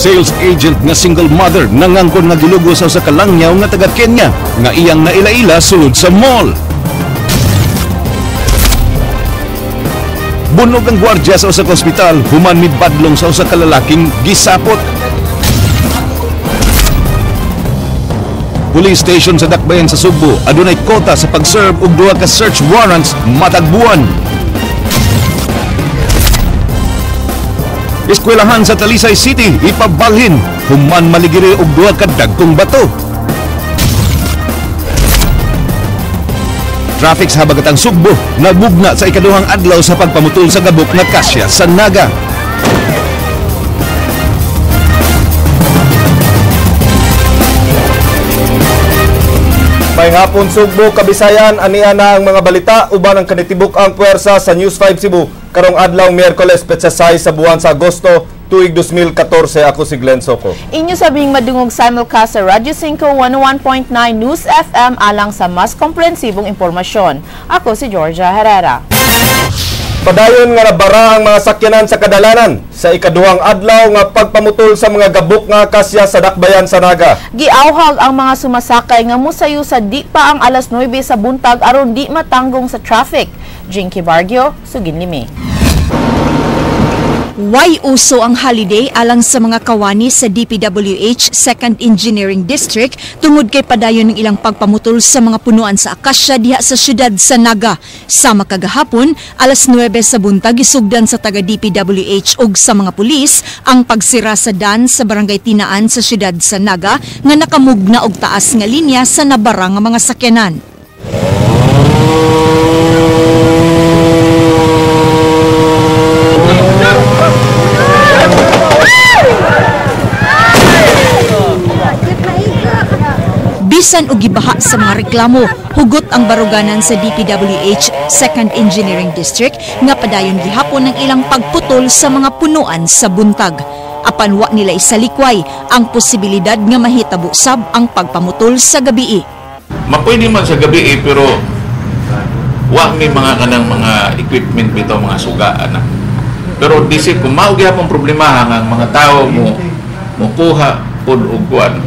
Sales agent nga single mother nangangkon nga gilugo sa usa ka langyaw nga taga Kenya nga iyang naila-ila sulod sa mall. Bunog ang gwardiya sa usa ka ospital human mibadlong sa usa ka lalaking gisapot. Police station sa Dakbayan sa Sugbo adunay kota sa pag-serve og duha ka search warrants matag buwan. Eskwelahan sa Talisay City ipabalhin human maligiri og duha ka dagkong bato. Traffic sa habagatang Sugbo nagmugna sa ikaduhang adlaw sa pagpamutol sa gabok nga kasya sa Naga. May hapon Sugbo, Kabisayan, ania na ang mga balita uban ang kanitibok ang puwersa sa News 5 Cebu karong adlaw Miyerkules petsa 6 sa buwan sa Agosto tuig 2014. Ako si Glenn Soco. Inyo sabing madungog simulcast sa Radyo 5 101.9 News FM alang sa mas komprehensibong impormasyon. Ako si Georgia Herrera. Padayon nga nabara ang mga sakyanan sa kadalanan sa ikaduhang adlaw nga pagpamutol sa mga gabok nga akasya sa Dakbayan sa Naga. Giawhag ang mga sumasakay nga mosayo sa di pa ang alas 9 sa buntag aron di matanggong sa traffic. Jinky Bargio, Suginlimi. Why uso ang holiday alang sa mga kawani sa DPWH 2nd Engineering District tungod kay padayon ng ilang pagpamutol sa mga punuan sa akasya diha sa syudad sa Naga. Sama kagahapon, alas 9 sa buntag isugdan sa taga DPWH ug sa mga pulis ang pagsira sa dan sa barangay Tinaan sa syudad sa Naga nga nakamugna og taas nga linya sa nabara nga mga sakyanan. Bisan og gibaha sa mga reklamo, hugot ang baruganan sa DPWH 2nd Engineering District nga padayon gihapon ang ilang pagputol sa mga punuan sa buntag. Apan wa nila isalikway ang posibilidad nga mahitabo sab ang pagpamutol sa gabii. Mapwede man sa gabii pero wa may mga kanang mga equipment bitaw mga suga ana. Pero disip kung mao gihapon problema ang mga tao mo mukuha pud og kuan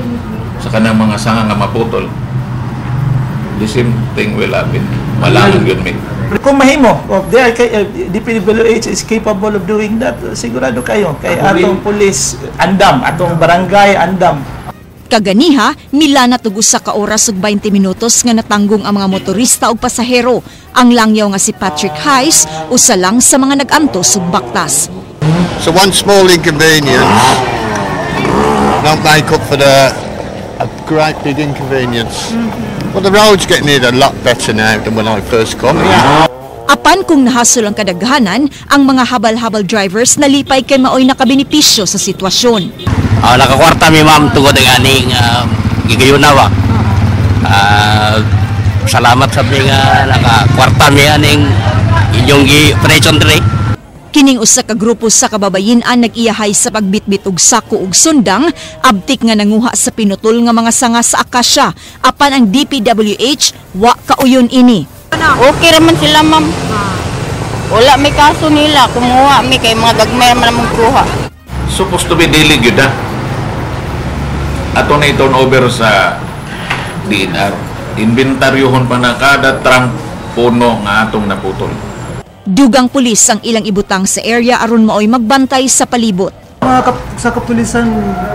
sa kanang mga sanga nga maputol, the same thing will happen. Malangan yun, mate. Kung mahimo, they are, DPWH is capable of doing that, sigurado kayo. Kay atong police, andam, atong barangay, andam. Kaganiha, mila na tug usa ka oras ug 20 minutos nga natanggong ang mga motorista ug pasahero. Ang langyaw nga si Patrick Hayes, usa lang sa mga nag-antos ug baktas. So one small inconvenience don't make up for the a great big inconvenience. Well, the road's getting it a lot better now than when I first come here. Apan kung nahasol ang kadaghanan, ang mga habal-habal drivers nalipay kay maoy nakabenepisyo sa sitwasyon. Nakakwarta mi ma'am tungod ang aning gigayunawa. Salamat sa mga nakakwarta mi aning inyong gi-operation diri. Kining usa ka grupo sa kababayen-an nag-iyahay sa pagbitbit og sako og sundang, abtik nga nanguha sa pinutol nga mga sanga sa akasya, apan ang DPWH wa kauyon ini. Okay raman sila ma'am. Wala may kaso nila, kumuha mi kay mga gagmay man among kuha. Supposed to be daily gyud ah. Ato na i-turn over sa DNR. Inventaryohon pa na kada trunk puno nga atong naputol. Dugang pulis ang ilang ibutang sa area aron maoy magbantay sa palibot. Mga sa kapulisan,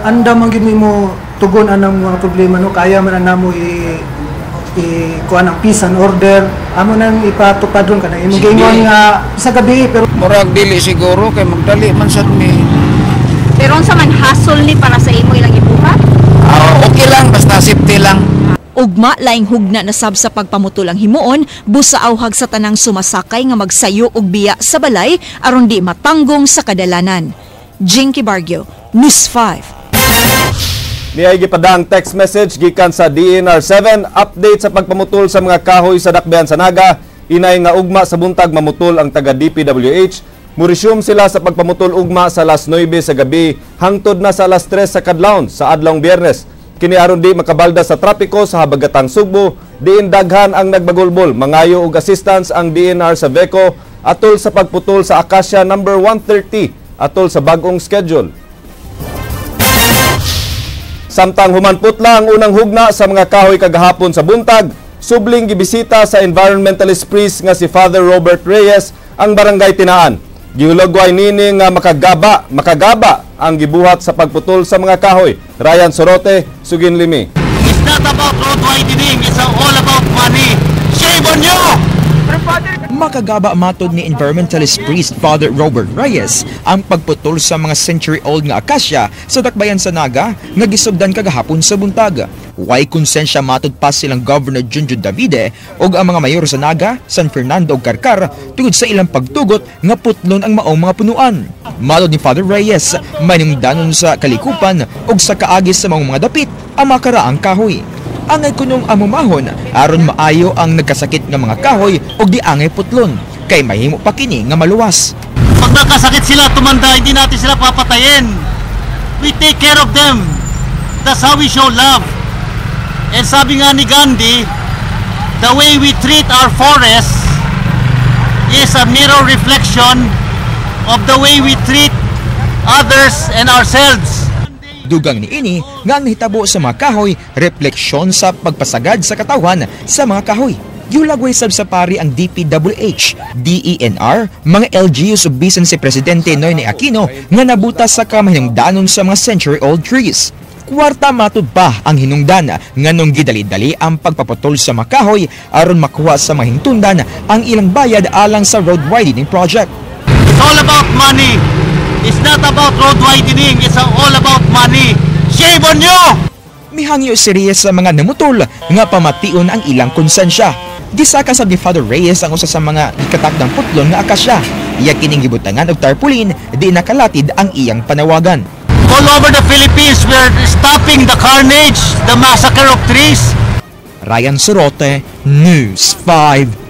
andam ang gid mo tugon anang mga problema no, kaya man namo i kuan ang peace and order. Amo nang ipatupad ron kanang imong giingon nga sa gabi pero murag dili siguro kay magdali man sad mi. Pero unsa man hasol ni para sa imo ilang ibuhat? Okay lang basta safety lang. Ugma laing hugna na sab sa pagpamutol ang himuon, busa awhag sa tanang sumasakay nga magsayo og biya sa balay aron di matanggong sa kadalanan. Jinky Bargio, News 5. Niay gipadaang text message gikan sa DNR 7 update sa pagpamutol sa mga kahoy sa Dakbayan sa Naga. Inay nga ugma sa buntag mamutol ang taga DPWH. Muresume sila sa pagpamutol ugma sa alas 9 sa gabi hangtod na sa alas 3 sa kadlawon sa adlawng Biyernes. Kini aron di makabalda sa trapiko sa habagatang Sugbo, diin daghan ang nagbagulbol. Mangayo og assistance ang DNR sa VECO atol sa pagputol sa Acacia number 130 atol sa bagong schedule. Samtang humanputla ang unang hugna sa mga kahoy kagahapon sa buntag, subling gibisita sa environmentalist priest nga si Father Robert Reyes ang barangay Tinaan. Gihulagway nini nga makagaba ang gibuhat sa pagputol sa mga kahoy. Ryan Sorote, Suginlimi. It's not about road widening, it's all about money. Shame on you! Makagaba matod ni environmentalist priest Father Robert Reyes ang pagputol sa mga century-old nga akasya sa dakbayan sa Naga nga gisugdan kagahapon sa buntag. Way konsensya matod pa silang Governor Junjun Davide ug ang mga mayor sa Naga, San Fernando ug Carcar tungod sa ilang pagtugot nga putlon ang maong mga punuan. Matod ni Father Reyes, manungdanon sa kalikupan ug sa kaagi sa maong mga dapit ang makaraang kahoy. Angay kunong amumahon aron maayo ang nagkasakit nga mga kahoy ug di angay putlon kay mahimo pa kini nga maluwas. Pag nakasakit sila, tumanda, hindi natin sila papatayin. We take care of them. That's how we show love. And sabi nga ni Gandhi, the way we treat our forests is a mirror reflection of the way we treat others and ourselves. Dugang niini nga ang nahitabo sa mga kahoy refleksyon sa pagpasagad sa katawan sa mga kahoy. Gihulagway sab sa pari ang DPWH, DENR, mga LGUs ug bisan si Presidente Noynoy Aquino nga nabutas sa kamahinungdanon sa mga century-old trees. Kwarta matud pa ang hinungdan nganong gidali-dali ang pagpaputol sa mga kahoy aron makuha sa mga hintundan ang ilang bayad alang sa road widening project. It's all about money. It's not about road widening. It's all about money. Shame on you! Mihangyo si Reyes sa mga namutol nga pamation ang ilang konsensya. Gisaka sab ni Father Reyes ang usa sa mga gikatakdang putlon nga akasya. Iya kining gibutangan og tarpaulin di nakalatid ang iyang panawagan. All over the Philippines, we're stopping the carnage, the massacre of trees. Ryan Sorote, News 5.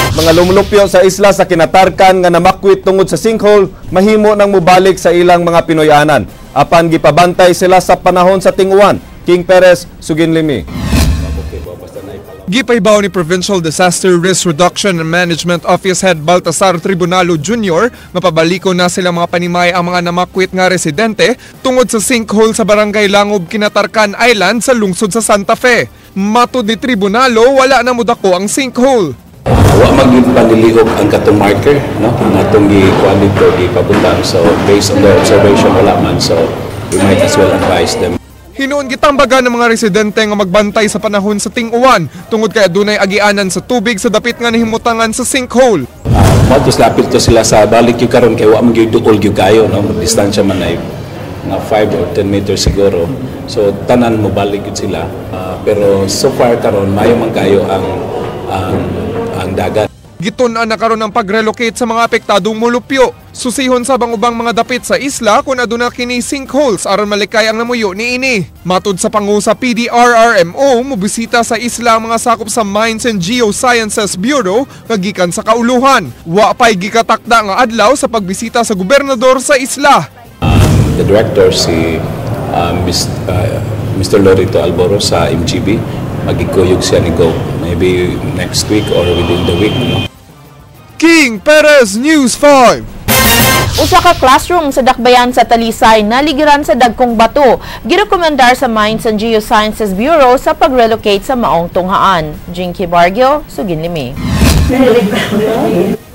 Mga lumulupyo sa isla sa Kinatarkan nga namakwit tungod sa sinkhole, mahimo nang mubalik sa ilang mga Pinoyanan. Apan gipabantay sila sa panahon sa tinguwan. King Perez, Suginlimi. Gipaybaw ni Provincial Disaster Risk Reduction and Management Office Head Baltasar Tribunalo Jr. nga pabaliko na sila mga panimay ang mga namakwit nga residente tungod sa sinkhole sa Barangay Langob, Kinatarkan Island sa lungsod sa Santa Fe. Matod ni Tribunalo, wala na mudako ang sinkhole. Wa man gyud panilihok ang katong marker, no, nga atong gikuan dito, gipabutang. So based on the observation, wala man, so we might as well advise them. Hinuon gitambagan ng mga residente nga magbantay sa panahon sa ting-uwan tungod kay adunay agianan sa tubig sa dapit nga nahimutangan sa sinkhole. Mao to lapit to sila sa balik gyud karon kay wa man gyud duol gyud kayo, no, distansya man ay mga 5 or 10 meters siguro. So tanan mo balik gyud sila. Pero so far karon maayo man kayo ang dagat. Gitun-an na karon ang pag-relocate sa mga apektadong mulupyo. Susihon sa ang ubang mga dapit sa isla kung aduna kini sinkholes aron malikay ang namuyo niini. Matud sa pangu sa PDRRMO, mobisita sa isla ang mga sakop sa Mines and Geosciences Bureau nga gikan sa kauluhan. Wa pay gikatakda nga adlaw sa pagbisita sa gobernador sa isla. The director si Mr. Lorito Alboro sa MGB, magigkuyog siya ni Go maybe next week or within the week, no. King Perez, News 5. Usa ka classroom sa dakbayan sa Talisay naligiran sa dagkong bato. Girekomendar sa Mines and Geosciences Bureau sa pag-relocate sa maong tunghaan. Jinky Bargio, Suginlimi.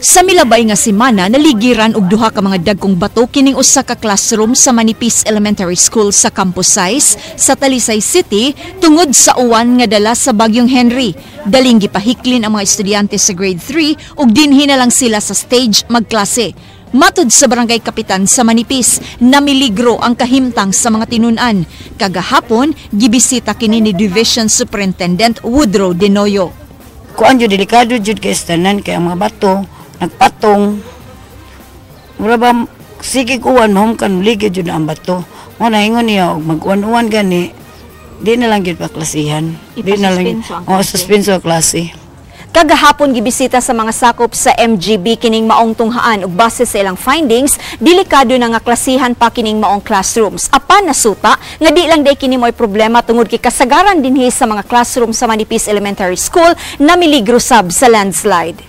Sa milabay nga semana, naligiran og duha ka mga dagkong bato kining usa ka classroom sa Manipis Elementary School sa Campus Size sa Talisay City tungod sa uwan nga dala sa Bagyong Henry. Daling gipahiklin ang mga estudyante sa grade 3 ug dinhi na lang sila sa stage magklase. Matud sa barangay kapitan sa Manipis, namiligro ang kahimtang sa mga tinun-an. Kagahapon, gibisita kini ni Division Superintendent Woodrow Denoyo. Kuan jud, delikado jud kay tanan kay ang mga bato nagpatong. Mura ba sige uwan, mahumkan ligid jud na ang bato. Mo na ingon niya og mag-uwan-uwan gani, di na lang jud paklasihan. Di na lang. Ipasuspenso ang Oh, suspenso ang klase. Kagahapon gibisita sa mga sakop sa MGB kining maong tunghaan ug base sa ilang findings, delikado na nga klasihan pa kining maong classrooms. Apan nasuta nga di lang day kini mo'y problema tungod kay kasagaran dinhi sa mga classroom sa Manipis Elementary School na miligro sab sa landslide.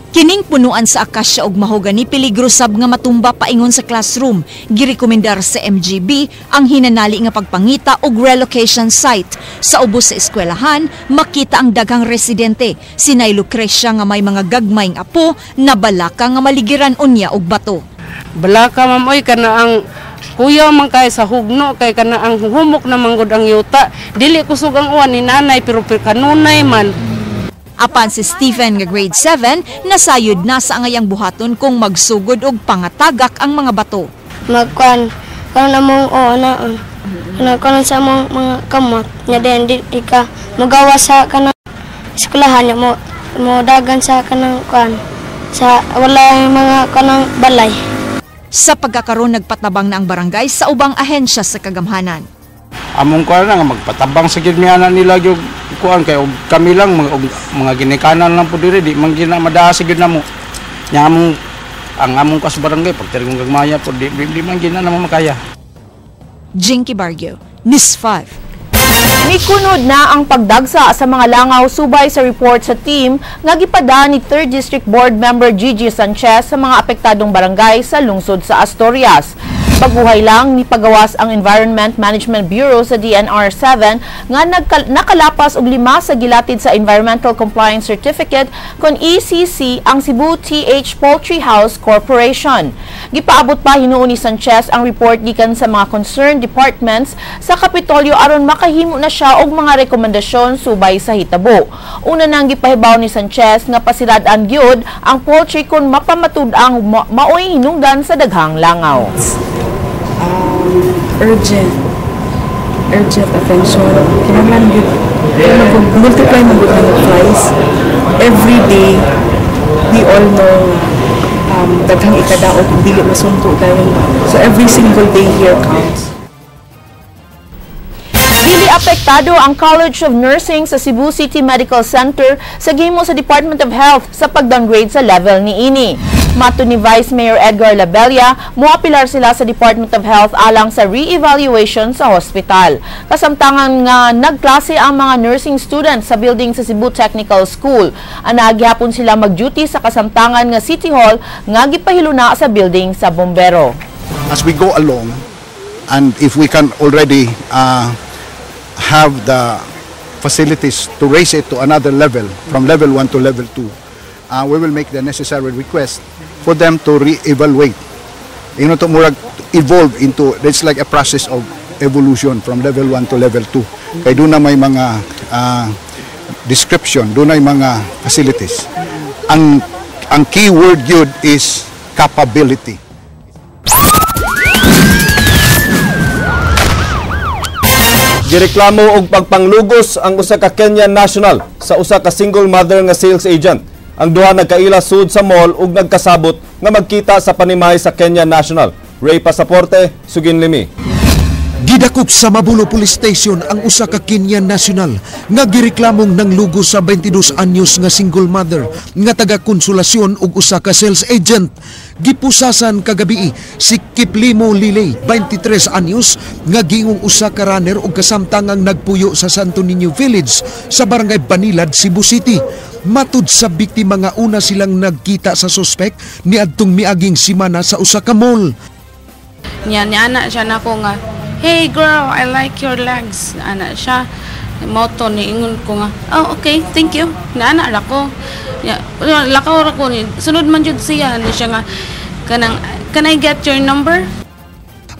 Kining punuan sa akasya og mahogani peligro sab nga matumba paingon sa classroom. Girekomendar sa MGB ang hinanali nga pagpangita og relocation site. Sa ubos sa eskwelahan, makita ang daghang residente. Sinay Lucrecia nga may mga gagmayng apo na balaka nga maligiran unya og bato. Balaka ma'am oy, kana ang kuya man kay sa hugno kay kana ang humok na manggod ang yuta. Dili kusog ang uwan ni nanay pero kanunay man. Apan si Stephen nga grade 7 nasayod na sa angayang buhaton kung magsugod og pangatagak ang mga bato. Magkuan karon among o naon. Karon sa among mga kamot nya den di ka magawa sa kanang eskwelahan nya mo dagan sa kanang kuan sa wala mga kanang balay. Sa pagkakaroon nagpatabang na ang barangay sa ubang ahensya sa kagamhanan. Among kuan nga magpatabang sa gid miana nila gyud kuan kay og kami lang mga ginikanan lang po diri di man gina madaa sa gyud namo. Nya among ang among kas barangay pag tirong gagmaya po di man gina namo makaya. Jinky Barrio, News 5. Mikunod na ang pagdagsa sa mga langaw subay sa report sa team nga gipada ni 3rd District Board Member Gigi Sanchez sa mga apektadong barangay sa lungsod sa Asturias. Baguhay lang ni pagawas ang Environment Management Bureau sa DNR 7 nga nakalapas og 5 sa gilatid sa Environmental Compliance Certificate kon ECC ang Cebu TH Poultry House Corporation. Gipaabot pa hinuon ni Sanchez ang report gikan sa mga concerned departments sa Kapitolyo aron makahimo na siya og mga rekomendasyon subay sa hitabo. Una nang gipahibaw ni Sanchez nga pasirad-an gyud ang poultry kon mapamatud-ang maoy hinungdan sa daghang langaw. Urgent attention. Kinahanglan gyud multiply man gud ang flies. Every day, we all know daghang ikadaot kung dili masunto dayon. So every single day here counts. Dili apektado ang College of Nursing sa Cebu City Medical Center sa gihimo sa Department of Health sa pag-downgrade sa level niini. Matod ni Vice Mayor Edgar Labella, moapilar sila sa Department of Health alang sa re-evaluation sa hospital. Kasamtangan nga nagklase ang mga nursing students sa building sa Cebu Technical School. Ana gihapon sila mag-duty sa kasamtangan nga City Hall nga gipahiluna sa building sa bombero. As we go along, and if we can already have the facilities to raise it to another level, from level 1 to level 2, we will make the necessary request for them to re-evaluate. You know, to murag evolve into, it's like a process of evolution from level 1 to level 2. Kay doon na may mga description, doon na may mga facilities. Ang key word yun is capability. Gireklamo og pagpanglugos ang usa ka Kenyan national sa usa ka single mother nga sales agent. Ang duha nagkaila sud sa mall ug nagkasabot nga magkita sa panimahay sa Kenyan national. Ray Pasaporte, Sugin Limi. Gidakop sa Mabulo Police Station ang usa ka Kenyan national nga gireklamong nanglugos sa 22 anyos nga single mother nga taga Konsolasyon ug usa ka sales agent. Gipusasan kagabi si Kiplimo Liley, 23 anyos, nga giingong usa ka runner ug kasamtangang nagpuyo sa Santo Niño Village sa Barangay Banilad, Cebu City. Matud sa biktima nga una silang nagkita sa suspek niadtong miaging simana sa usa ka mall. Niya niana siya nako nga, "Hey girl, I like your legs." Ana siya. Moto ni ingon ko nga, "Oh, okay, thank you." Naana ra ko. Nya, lakaw ra ko ni. Sunod man jud siya ni siya nga kanang, "Can I get your number?"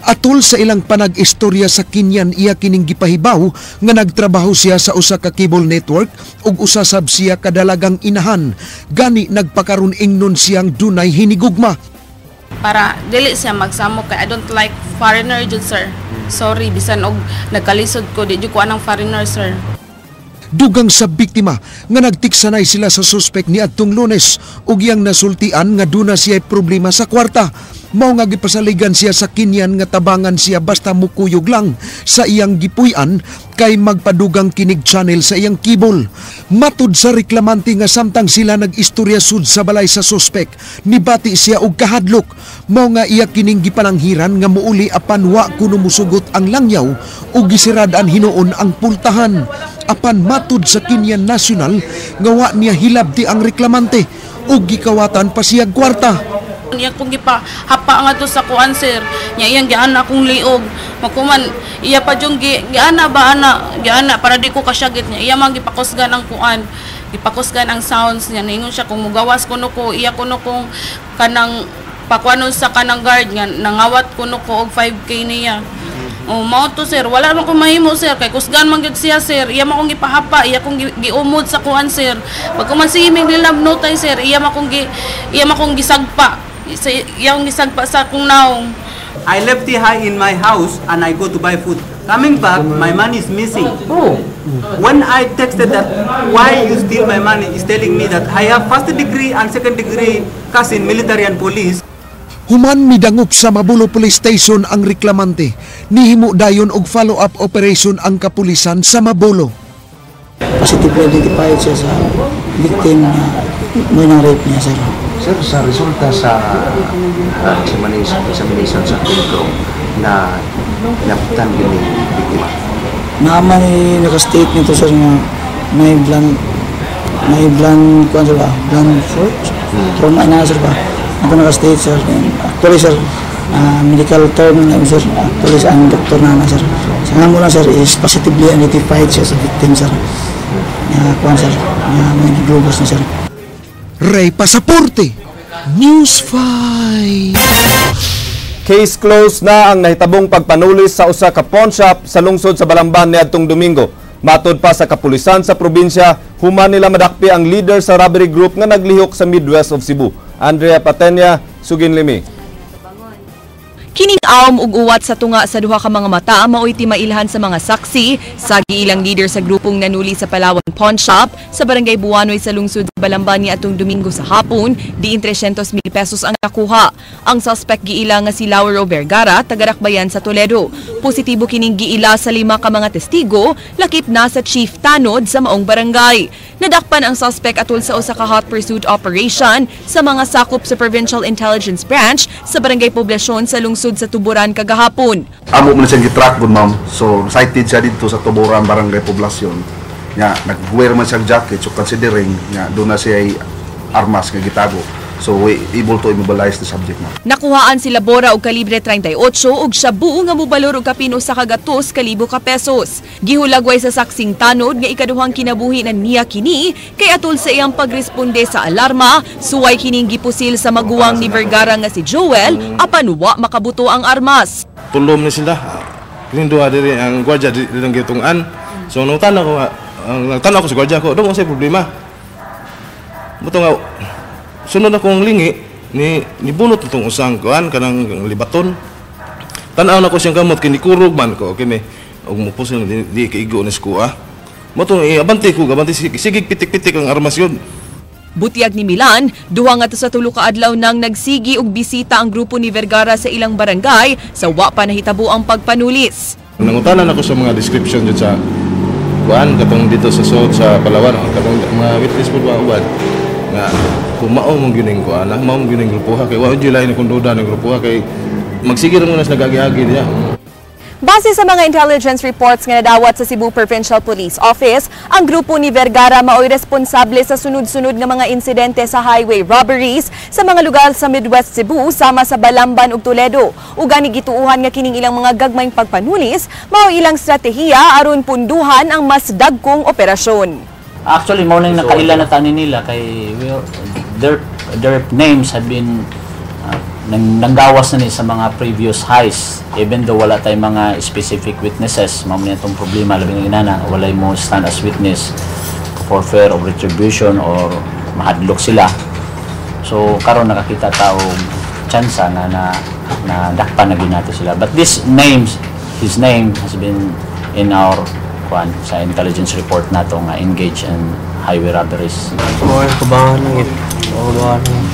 Atol sa ilang panag-istorya sa Kenyan, iya kining gipahibaw nga nagtrabaho siya sa usa ka cable network ug usa sab siya kadalagang inahan. Gani nagpakaron ingnon siyang dunay hinigugma. Para dili siya magsamo kay I don't like foreigner jud, sir. Sorry, bisan og nagkalisod ko di jud ko anang foreigner, sir. Dugang sa biktima nga nagtiksanay sila sa suspek ni adtong Lunes ug iyang nasultian nga duna siya problema sa kwarta. Mao nga gipasaligan siya sa Kenyan nga tabangan siya basta mukuyog lang sa iyang gipuy-an kay magpadugang kinig channel sa iyang kibol. Matud sa reklamante nga samtang sila nag-istorya sud sa balay sa suspek, nibati siya og kahadlok. Mao nga iya kining gipananghiran nga muuli apan wa kuno musugot ang langyaw ug gisirad-an hinuon ang pultahan. Apan matud sa Kenyan national nga wa niya hilabti ang reklamante ug gikawatan pa siyag kwarta. Iya kong gipahapa nga to sa kuan, sir. Nya iyang giana akong liog. Makuman iya pa jung giana ba ana, giana para di ko kasyagit niya. Iya man gipakusgan ang kuan. Gipakusgan ang sounds niya. Ningon siya kung mugawas kuno ko, iya kuno kong kanang pakuanon sa kanang guard nga nangawat kuno ko og 5K niya. Oh, mao to, sir, wala man ko mahimo, sir, kay kusgan man gyud siya, sir. Iya man kong gipahapa, iya kong giumod sa kuan, sir. Pag kuman si iming nilabnotay, sir, iya man kong gisagpa. Sa iya kong gisagpa sa akong naong. I left the high in my house and I go to buy food. Coming back, my money is missing. Oh. When I texted that, "Why you steal my money?" is telling me that I have first degree and second degree cousin military and police. Human midangop sa Mabolo Police Station ang reklamante, nihimo dayon og follow-up operation ang kapulisan sa Mabolo. Positively identified siya sa victim na may nang rape niya, sir. Sir, sa resulta sa examination sa crew na naputan yun ni biktima. Naman ni naka-state nito, sir, nga may blunt kuan, sir ba? Blunt force? Trauma na, sir ba? Ako naka-state, sir. Actually, sir, medical term na sir. Actually ang doktor na sir. Sa nga mo lang, sir, is positively identified siya sa victim, sir. Nga kuan, sir, nga may naglugos na, sir. Ray Pasaporte, News 5. Case closed na ang nahitabong pagpanulis sa usa ka pawn shop sa lungsod sa Balamban niadtong Domingo. Matod pa sa kapulisan sa probinsya, human nila madakpi ang leader sa robbery group nga naglihok sa Midwest of Cebu. Andrea Patenya, sugin limi. Kining awm ug uwat sa tunga sa duha ka mga mata maoy timailhan sa mga saksi sa giilang leader sa grupong nanuli sa Palawan Pawn Shop sa Barangay Buanoy sa lungsod sa Balamban niadtong Domingo sa hapon, diin 300 mil pesos ang nakuha. Ang suspect giila nga si Lauro Vergara, taga-Dakbayan sa Toledo. Positibo kining giila sa lima ka mga testigo, lakip na sa chief tanod sa maong barangay. Nadakpan ang suspect atol sa usa ka hot pursuit operation sa mga sakop sa Provincial Intelligence Branch sa Barangay Poblacion sa lungsod sa Tuburan kagahapon. Amo man siyang gitrack gud, ma'am. So sighted siya dito sa Tuburan, Barangay Poblacion. Nya nag-wear man siyang jacket, so considering nga doon na siya ay armas nga gitago. So we able to immobilize the subject, ma'am. Nakuhaan sila Bora og kalibre 38 ug shabu nga mobalor og kapin usa ka gatos kalibo ka pesos. Gihulagway sa saksing tanod nga ikaduhang kinabuhi na niya kini kay atol sa iyang pagresponde sa alarma, suway kining gipusil sa maguwang ni Vergara nga si Joel apan wa makabuto ang armas. Tulom ni sila. Kining duha diri ang gwardiya diri ang gitungan. So nung tanaw ko nga, ang nagtanaw ko sa gwardiya ko, dong unsay problema. Buto nga sunod akong lingi ni nibunot itong usang kuan kanang libaton. Tan-aw na ko siyang kamot kini kurog man ko kini og mupusil di kaigo ni skuha. Mo tong iabante ko, abante sige pitik-pitik ang armas yun. Butyag ni Milan, duha nga sa tulo ka adlaw nang nagsigi og bisita ang grupo ni Vergara sa ilang barangay sa wa pa nahitabo ang pagpanulis. Nangutanan ako sa mga description dyan sa kuan katong dito sa Sod sa Palawan, katong mga witness po ba uban nga kung mao mong gining kuan, mao mong gining grupo ha kay wa jud lain kung duda ng grupo ha kay magsige ra mo na sa nagagi-agi niya. Base sa mga intelligence reports nga nadawat sa Cebu Provincial Police Office, ang grupo ni Vergara maoy responsable sa sunod-sunod nga mga insidente sa highway robberies sa mga lugar sa Midwest Cebu sama sa Balamban ug Toledo. Ugani gituuhan nga kining ilang mga gagmayng pagpanulis mao ilang estratehiya aron punduhan ang mas dagkong operasyon. Actually, mao nang nakaila na tani nila kay their names have been nanggawas na ni sa mga previous heists even though wala tay mga specific witnesses. Mao man itong problema, labi nga inana walay mo stand as witness for fear of retribution or mahadlok sila. So karon nakakita ta og tsansa na dakpan na gyud nato sila, but this names his name has been in our kuan sa intelligence report nato nga engage in highway robberies. Okay, kabahan lang ito. Kabahan lang.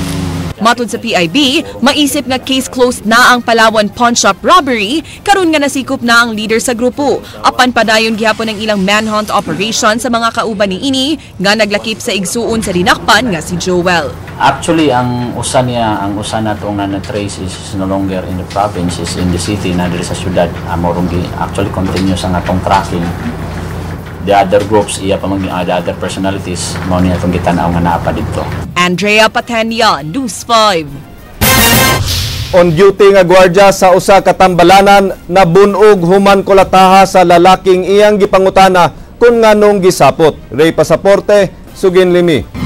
Matod sa PIB, maisip nga case closed na ang Palawan Pawn Shop robbery karon nga nasikop na ang leader sa grupo. Apan padayon gihapon ang ilang manhunt operation sa mga kauban ni ini nga naglakip sa igsuon sa dinakpan nga si Joel. Actually, ang usa niya, ang usa nato nga na-trace is no longer in the province, is in the city na diri sa syudad. Amo rong actually continuous ang atong tracking. The other groups, iya pa man the other personalities, mao ni atong gitan-aw nga naa pa didto. Andrea Patenia, News 5. On duty nga gwardiya sa usa ka tambalanan nabunog human kolataha sa lalaking iyang gipangutana kung nganong gisapot. Ray Pasaporte, Sugin Limi.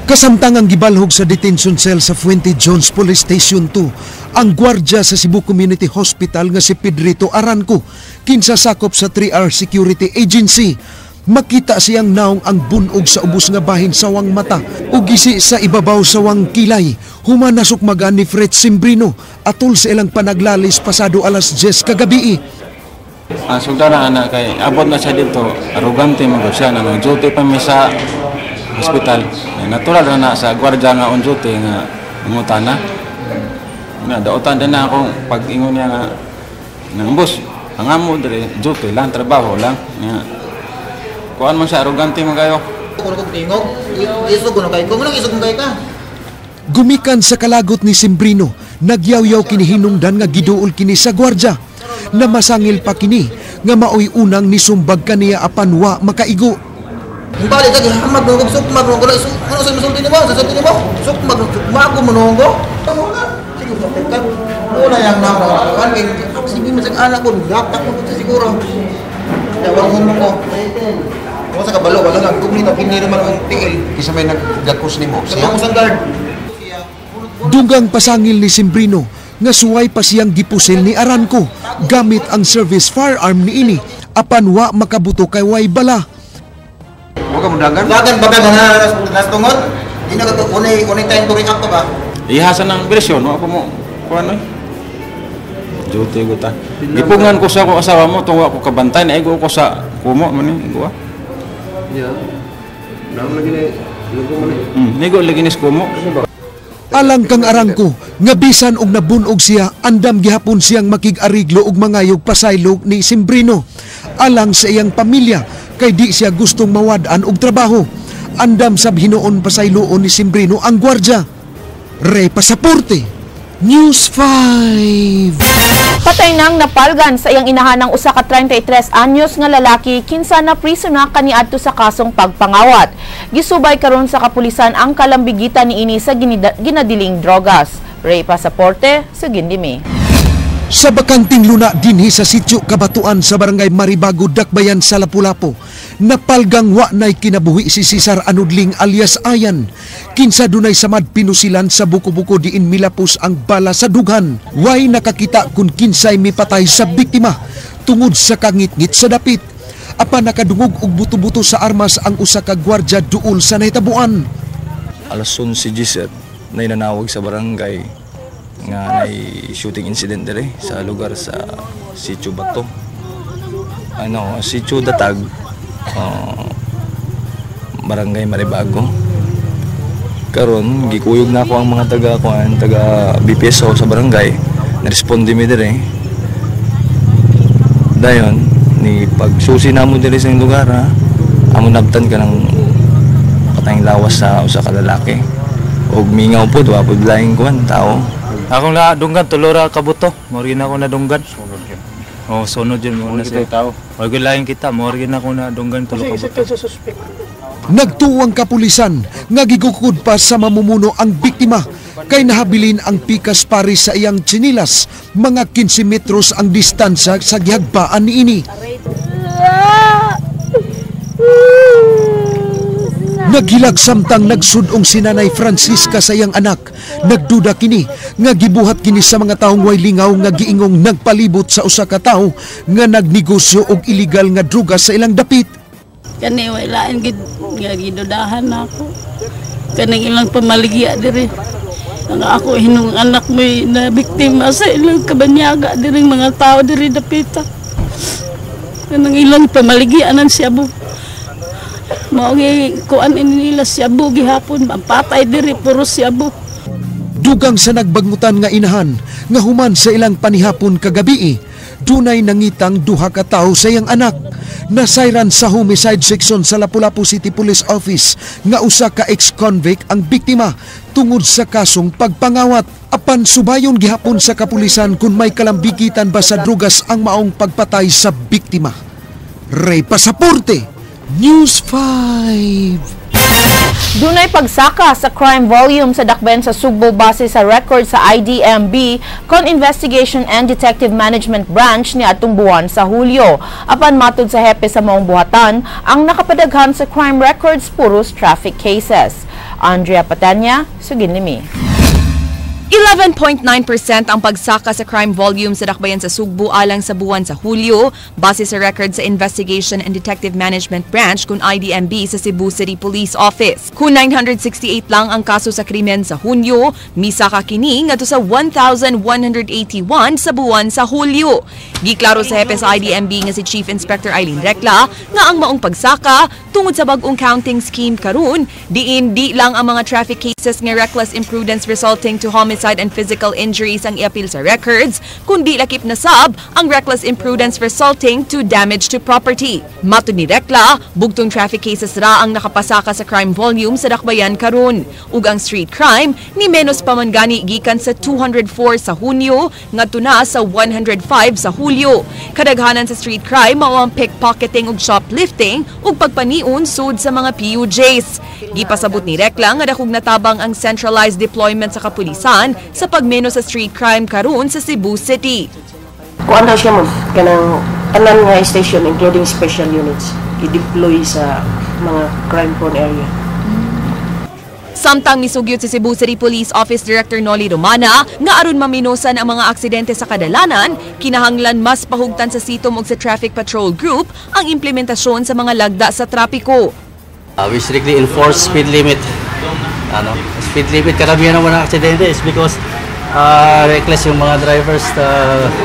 Kasamtang ang gibalhog sa detention cell sa Fuente Jones Police Station 2, ang gwardiya sa Cebu Community Hospital nga si Pedrito Aranco, kinsa sakop sa 3R Security Agency. Makita siyang naong ang bunog sa ubos nga bahin sa wang mata ug gisi sa ibabaw sa wang kilay. Human nasukmagan ni Fred Simbrino atol sa ilang panaglalis pasado alas 10 kagabi. Ang sugdara anak kay abot na siya dito, arugante man gud siya, nang duty pa mi sa hospital. Natural na na sa gwardiya nga on duty nga mangutana. Na daotan din na ako pag ingon niya nga nang boss, ang amo dire duty lang, trabaho lang. Nga kuan man siya, arugante man kayo. Gumikan sa kalagot ni Simbrino, nagyaw-yaw kini hinungdan nga giduol kini sa gwardiya. Namasangil pa kini nga maoy unang nisumbag kaniya apan wa makaigo. Balik ka gihamag mo sukmag mo ano sa musulti nimo? Sa sulti nimo? Sukmag sukmag mo nongo. Sige ka. Wala yang naon kay sige mo sa anak ko datak mo siguro. Ya wala mo ko. Mo sa kabalo wala lang kung nito kini man ang tiil. Kinsa may nagdakos nimo? Siya ang guard. Dugang pasangil ni Simbrino nga suway pa siyang gipusil ni Aranco gamit ang service firearm niini apan wa makabuto kay way bala. Wa ka mo dagan? Dagan baga na nas tungod. Di na ka unay time to react ba? Ihasan ang bersyon, wa pa mo kuan oy. Duty ko ta. Gipungan ko sa akong asawa mo tungwa ko kabantay naigo ko sa kumo man ni igo. Yeah. Naam lagi ni lugo man ni. Nigo lagi ni sa kumo. Alang kang Arangko nga bisan og nabunog siya, andam gihapon siyang makig-ariglo og mangayog pasaylo ni Simbrino. Alang sa iyang pamilya kay di siya gustong mawad-an og trabaho. Andam sab hinuon pasayloon ni Simbrino ang gwardiya. Ray Pasaporte, News 5. Patay nang napalgan sa iyang inahanang usa ka 33 anyos nga lalaki kinsa na priso na kaniadto sa kasong pagpangawat. Gisubay karon sa kapulisan ang kalambigitan niini sa ginadiling drogas. Ray Pasaporte, Sugindimi. Sa bakanting luna dinhi sa sitio Kabatuan sa barangay Maribago, Dakbayan sa Lapu-Lapu, napalgang wa nay kinabuhi si Cesar Anudling alias Ayan. Kinsa dunay samad pinusilan sa buko-buko diin milapos ang bala sa dughan. Way nakakita kung kinsay mipatay sa biktima tungod sa kangitngit sa dapit. Apan nakadungog og buto-buto sa armas ang usa ka gwardya duol sa nahitabuan. Alas 11:17 na inanawag sa barangay nga nay shooting incident dire sa lugar sa Sitio Bato. Ano, Sitio Datag, Barangay Maribago. Karon gikuyog na ako ang mga taga kuan, taga BPSO sa barangay. Naresponde mi dire. Dayon ni pagsusi namo dire sa lugar, ha, amo nabtan ka ng patayng lawas sa usa ka lalaki. Og mingaw pod, wa pod laing kuan tao. Akong la dunggan tulora kabuto, mao rin ako nadunggan. Sunod yun. Oh, sunod yun mo na siya. Tao. Wag lain kita, mao rin ako nadunggan tulo kabuto. Nagtuwang kapulisan nga gigukod pa sa mamumuno ang biktima kay nahabilin ang pikas pare sa iyang tsinilas, mga 15 metros ang distansya sa gihagbaan niini. Naghilag samtang nagsudong si Nanay Francisca sa iyang anak. Nagduda kini nga gibuhat kini sa mga taong way lingaw nga giingong nagpalibot sa usa ka tawo nga nagnegosyo og illegal nga droga sa ilang dapit. Kani way lain gid nga gidudahan nako. Kaning ilang pamaligya diri. Ang ako hinung anak mo'y na biktima sa ilang kabanyaga diri mga tao diri dapita. Kanang ilang pamaligyanan siya bu. Mao gi kuan ini nila siya bu gihapon patay diri puro siya bu. Dugang sa nagbagmutan nga inahan nga human sa ilang panihapon kagabi, dunay nangitang duha ka tawo sa iyang anak. Nasayran sa homicide section sa Lapu-Lapu City Police Office nga usa ka ex-convict ang biktima tungod sa kasong pagpangawat. Apan subayon gihapon sa kapulisan kung may kalambigitan ba sa drugas ang maong pagpatay sa biktima. Ray Pasaporte, News 5. Dunay pagsaka sa crime volume sa Dakbayan sa Sugbo base sa record sa IDMB kon Investigation and Detective Management Branch ni atong buwan sa Hulyo. Apan matud sa hepe sa maong buhatan, ang nakapadaghan sa crime records puros traffic cases. Andrea Patanya, Suginlimi. 11.9% ang pagsaka sa crime volume sa Dakbayan sa Sugbo alang sa buwan sa Hulyo base sa record sa Investigation and Detective Management Branch kung IDMB sa Cebu City Police Office. Kung 968 lang ang kaso sa krimen sa Hunyo, misaka kini ngadto sa 1,181 sa buwan sa Hulyo. Giklaro sa hepe sa IDMB nga si Chief Inspector Eileen Recla nga ang maong pagsaka tungod sa bag-ong counting scheme karon, diin di lang ang mga traffic cases nga reckless imprudence resulting to homicide and physical injuries ang iapil sa records, kundi lakip na sab ang reckless imprudence resulting to damage to property. Matud ni Recla, bugtong traffic cases ra ang nakapasaka sa crime volume sa Dakbayan karon. Ug ang street crime ni menos pa man gani gikan sa 204 sa Hunyo ngadto na sa 105 sa Hulyo. Kadaghanan sa street crime mao ang pickpocketing ug shoplifting ug pagpaniun sud sa mga PUJs. Gipasabot ni Recla nga dakog natabang ang centralized deployment sa kapulisan sa pagmeno sa street crime karon sa Cebu City. Kuan na siya ma'am, kanang tanan nga station including special units i-deploy sa mga crime prone area. Samtang misugyot si Cebu City Police Office Director Noli Romana nga aron maminusan ang mga aksidente sa kadalanan, kinahanglan mas pahugtan sa sitom ug sa Traffic Patrol Group ang implementasyon sa mga lagda sa trapiko. We strictly enforce speed limit. Speed limit, karamihan ng mga aksidente is because reckless yung mga drivers,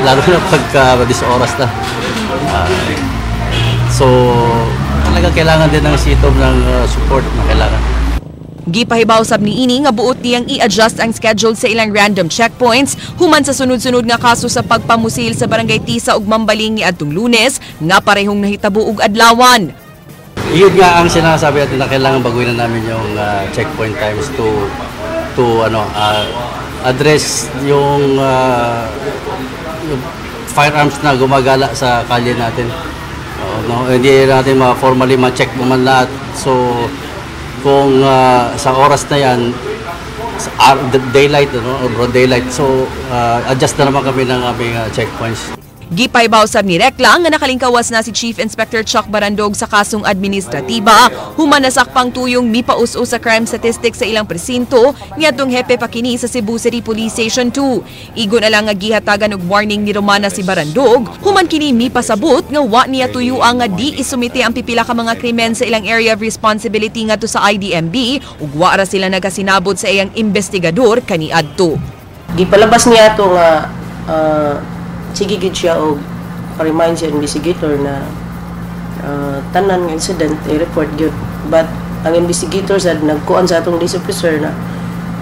lalo na pagka oras na. So, talaga kailangan din ng sitom ng support na kailangan. Gipahibaw sab niini nga buot niyang i-adjust ang schedule sa ilang random checkpoints human sa sunod-sunod nga kaso sa pagpamusil sa Barangay Tisa ug Mambaling niadtong Lunes nga parehong nahitabo og adlawan. Iyon nga ang sinasabi natin na kailangan baguhin na namin yung checkpoint times to address yung firearms na gumagala sa kalye natin. No, hindi natin ma-formally ma-check naman lahat. So kung sa oras na yan, sa daylight, or broad daylight, so adjust na naman kami ng aming checkpoints. Gipahibaw sab ni Recla nga nakalingkawas na si Chief Inspector Chuck Barandog sa kasong administratiba human nasakpang tuyong mipaus-us sa crime statistics sa ilang presinto niadtong hepe pa kini sa Cebu City Police Station 2. Igo na lang nga gihatagan og warning ni Romana si Barandog human kini mipasabot nga wa niya tuyo nga di isumite ang pipila ka mga krimen sa ilang area of responsibility ngadto sa IDMB ug wa ra sila nagasinabot sa iyang investigador kaniadto. Gipalabas niya ato nga sige gid siya og pa-remind sa investigator na tanan nga incident i-report gyud, but ang investigator sad nagkuan sa atong police officer na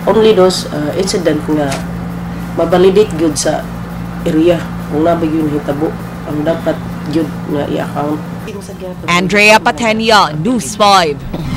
only those incident nga mabalidate gyud sa area kung naa ba gyud hitabo ang dapat gyud nga i-account. Andrea Patenia, News 5.